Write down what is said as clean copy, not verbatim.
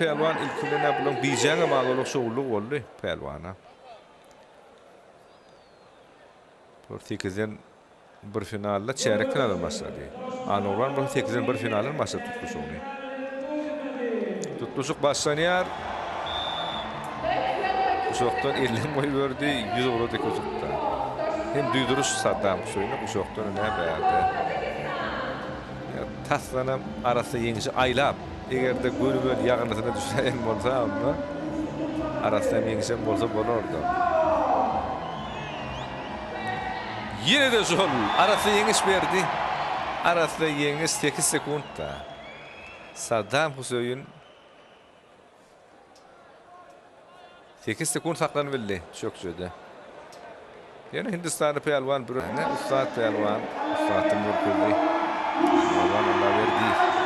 Pälwan ilki bilen-ä bulaň bijäňem az-owlak şowlulygy boldy pälwana. Bular sekizden bir finalda çärek finaldan başlady. Anugran bolsa sekizden bir finaldan başlady tutluşygyny. Tutluşyk başlanýar. Guşakdan elden goýberdi, ýüzugra dik utukda. Hem duýduryş Saddam Hüseýine guşakdan ine bärde. Tasdanam arassa ýeňşi aýlap, eger-de gönümel ýagyrnysyna düşäýen bolsa, onda arassa ýeňşem bolsa bolardy. Ýene-de şol arassa ýeňiş berdi. Arassa ýeňiş sekiz sekuntda. Saddam Hüseýin Sekiz sekunt saklanybildi çökjede. Ýöne hindistanly pälwan bir ussat pälwan ussatlygyny görkezdi. Pälwan Allaberdiýew.